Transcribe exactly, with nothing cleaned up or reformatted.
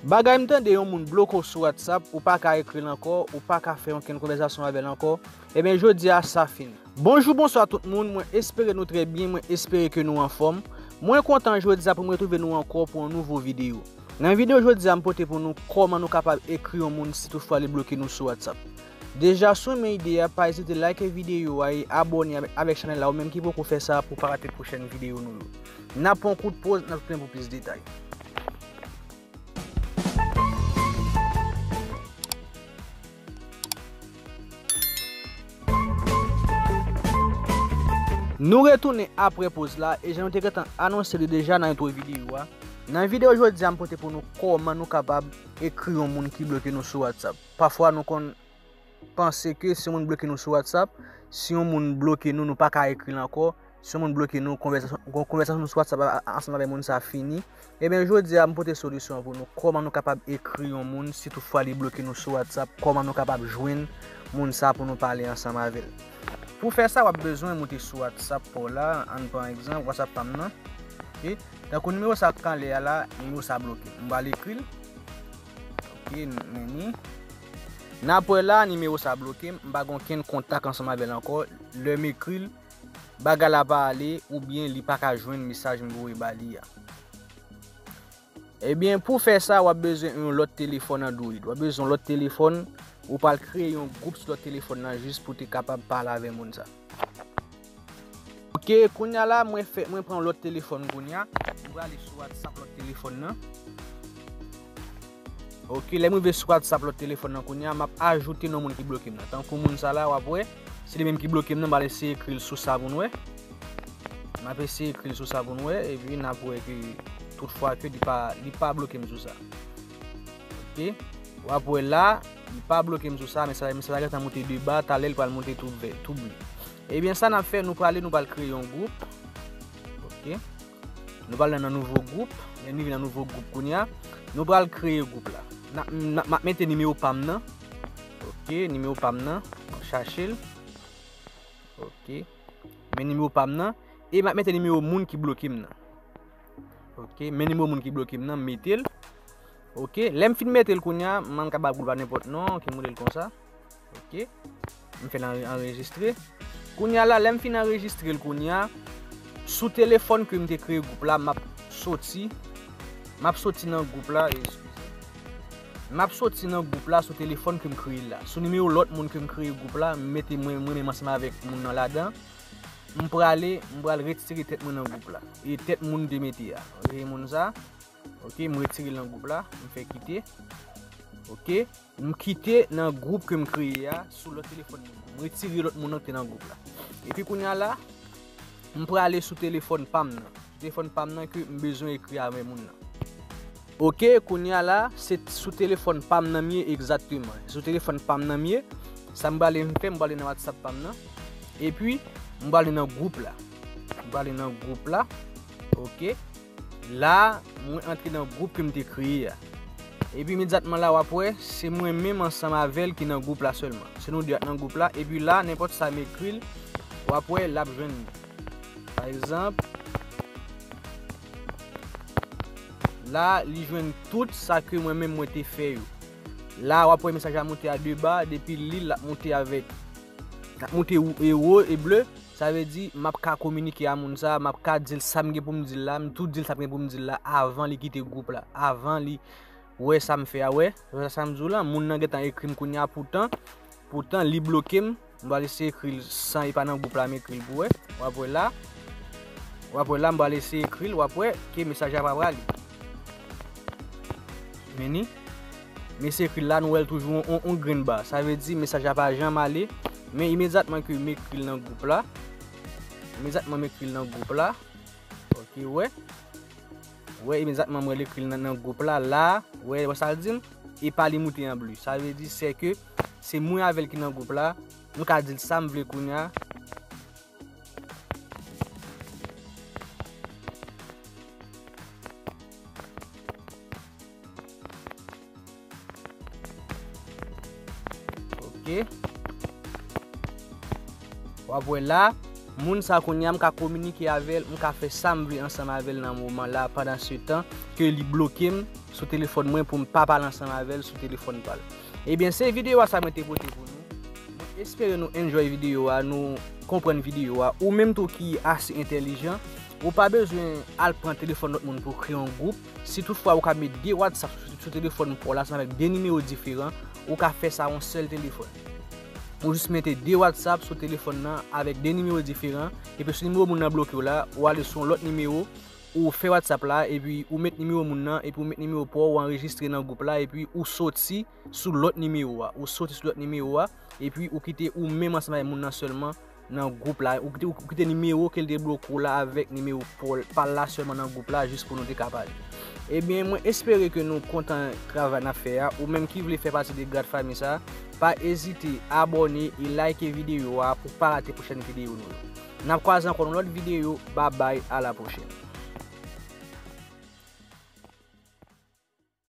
Bagay m tande yon moun bloke w sou WhatsApp, ou pa ka ekri l ankò, ou pa ka fè okenn konvèsasyon avè l ankò, ebyen jodi a sa fini. Bonjou, bonswa tout moun, mwen espere nou trè byen, mwen espere ke nou anfòm. Mwen kontan jodi a pou m retwouve nou ankò pou yon nouvo videyo. Nan videyo jodi a, m pote pou nou kòman nou kapab ekri yon moun si toutfwa li bloke nou sou WhatsApp. Deja, si w renmen ide a, pa ezite like videyo a e abòne avèk, avèk chanèl la, ou menm ki poko fè sa pou pa rate pwochèn videyo nou yo. N ap pran yon kout poz, n ap tounen pou plis detay. Nou retounen apre poz la, e jan nou te gentan anonse li deja nan entwo videyo a. Nan videyo jodi a, m pote pou nou kòman nou kapab ekri yon moun ki bloke nou sou WhatsApp. Pafwa nou konn panse ke si yon moun bloke nou sou WhatsApp, si yon moun bloke nou, nou pa ka ekri l ankò. Si yon moun bloke nou, konvèsasyon, kon-, konvèsasyon nou sou WhatsApp a, a, ansanm avèk moun sa fini. Ebyen, jodi a, m pote solisyon an pou nou. Kòman nou kapab ekri yon moun, si toutfwa li bloke nou sou WhatsApp, kòman nou kapab jwenn moun sa pou nou pale ansanm avè l. Pou fè sa, w ap bezwen moute sou WhatsApp pa w la, ann pran egzanp, WhatsApp pa m nan. Ok? Tankou nimewo sa k anlè a la, nimewo sa bloke m. M pral ekri l. Ok, men ni. N ap wè la, nimewo sa bloke m, m pa gen okenn kontak ansanm avè l ankò. Lè m ekri l, bagay la pa ale, oubyen li pa ka jwenn mesaj m voye ba li a. Ebyen, pou fè sa, w ap bezwen yon lòt telefòn Android. W ap bezwen yon lòt telefòn, ou pral kreye yon gwoup sou lòt telefòn nan jis pou te kapab pale avè moun sa. Ok, kounye a la, mwen fè, mwen pran lòt telefòn kounye a. Mwen prale sou WhatsApp lòt telefòn nan. Ok, lè m rive sou WhatsApp lòt telefòn nan kounye a, m ap ajoute non moun ki bloke m nan. Tankou moun sa la, w ap wè, se li menm ki bloke m nan, m pral eseye ekri l sou sa pou n wè. M ap eseye ekri l sou sa pou n wè, epi n ap wè ke toutfwa ke li pa, li pa bloke m sou sa. Ok, w ap wè la, li pa bloke m sou sa, men sa, men sa gentan moute de ba, talè l pral moute tou vè, tou bli. Ebyen, sa n ap fè, nou prale, nou pral kreye yon gwoup. Ok. Nou pral nan nouvo gwoup. Lè n rive nan nouvo gwoup kounye a, nou pral kreye gwoup la. N ap, n ap, m ap mete nimewo pa m nan. Ok, nimewo pa m nan. M ap chache l. Ok. Men nimewo pa m nan. E m ap mete nimewo moun ki bloke m nan. Ok, men nimewo moun ki bloke m nan, m mete l. Ok, lè m fin mete l kounye a, m kapab ba gwoup la nenpòt non, ok, m rele l konsa. Ok, m fè l an-, anrejistre. Kounye a la, lè m fin anrejistre l kounye a, sou telefòn ke m te kreye gwoup la, m ap soti, m ap soti nan gwoup la, eskize. M ap soti nan gwoup la sou telefòn ke m kreye la. Sou nimewo lòt moun ke m kreye gwoup la, m mete mwen, mwen menm ansanm avèk moun nan ladan. M prale, m pral retire tèt mwen nan gwoup la. E tèt moun m te mete a. Ok, moun sa. Ok, m retire l nan gwoup la, m fè kite. Ok, m kite nan gwoup ke m kreye a sou lòt telefòn moun nan. M retire lòt moun nan ki te nan gwoup la. Epi kounye a la, m prale sou telefòn pa m nan. Sou telefòn pa m nan ke m bezwen ekri avè moun nan. Ok, kounye a la, se sou telefòn pa m nan m ye egzakteman. Sou telefòn pa m nan m ye, sa m prale m fè, m prale nan WhatsApp pa m nan. Epi, m prale nan gwoup la. M prale nan gwoup la. Ok. La, mwen antre nan gwoup ke m te kreye a. Epi imedyatman la, w ap wè, se mwen menm ansanm avè l ki nan gwoup la sèlman. Se nou de ak nan gwoup la. Epi la, nenpòt sa m ekri l, w ap wè, l ap jwenn li. Pa egzanp, la, li jwenn tout sa ke mwen menm mwen te fè yo. La, w ap wè mesaj la moute a de ba, depi li, l ap moute avèk, l ap moute wo e ble. Sa vle di, m ap ka kominike a moun sa, m ap ka di l sa m gen pou m di l la, m tou di l sa m gen pou m di l la avan li kite gwoup la, avan li wè sa m fè a, wè. Wè sa m di w la, moun nan gentan ekri m kounye a, poutan, poutan li bloke m. M pral eseye ekri l san e pa nan gwoup la, m ekri l pou wè. W ap wè la, w ap wè la, m pral eseye ekri l, w ap wè ke mesaj la pa prale. Men ni, m eseye ekri l la, nou wè l toujou on, on, on grenn ba. Sa vle di mesaj la pa janm ale. Men imedyatman ke m ekri l nan gwoup la, imedyatman m ekri l nan gwoup la, ok, wè. Wè, imedyatman mwen ekri l nan, nan gwoup la, la, wè, wè sa l di m? E pa li moute an ble. Sa vle di, se ke se mwen avè l ki nan gwoup la. M ka di l sa m vle kounye a. Ok. W ap wè la, moun sa kounye a, m ka kominike avè l, m ka fè sa m vle ansanm avè l nan moman la, pandan se tan ke li bloke m, sou telefòn mwen pou m pa pale ansanm avè l sou telefòn pa l. Ebyen, se videyo a sa mwen te pote pou nou. Mwen espere nou enjoy videyo a, nou konprann videyo a. Ou menm tou ki ase entèlijan, ou pa bezwen al pran telefòn lòt moun pou kreye yon gwoup. Si toutfwa ou ka met de WhatsApp sou, sou telefòn pa w la, ansanm avèk de nimewo diferan, ou ka fè sa yon sèl telefòn. Ou jis mete de WhatsApp sou telefòn nan avèk de nimewo diferan, epi si nimewo moun nan bloke w la, ou ale sou yon lòt nimewo, ou fè WhatsApp la, epi ou met nimewo moun nan, epi ou met nimewo pa w, ou anrejistre nan gwoup la, epi ou soti sou lòt nimewo a. Ou soti sou lòt nimewo a, epi ou kite ou menm ansanm avèk moun nan sèlman nan gwoup la. Ou kite, ou kite nimewo ke l te bloke w la avèk nimewo pa l, pa l la sèlman nan gwoup la, jis pou nou te ka pale. Ebyen, mwen espere ke nou kontan travay n ap fè a. Ou menm ki vle fè pati de Grad Fami sa, pa ezite abòne e like videyo a pou pa rate pwochèn videyo nou yo. N ap kwaze ankò nan lòt videyo. Babay, a la pwochèn.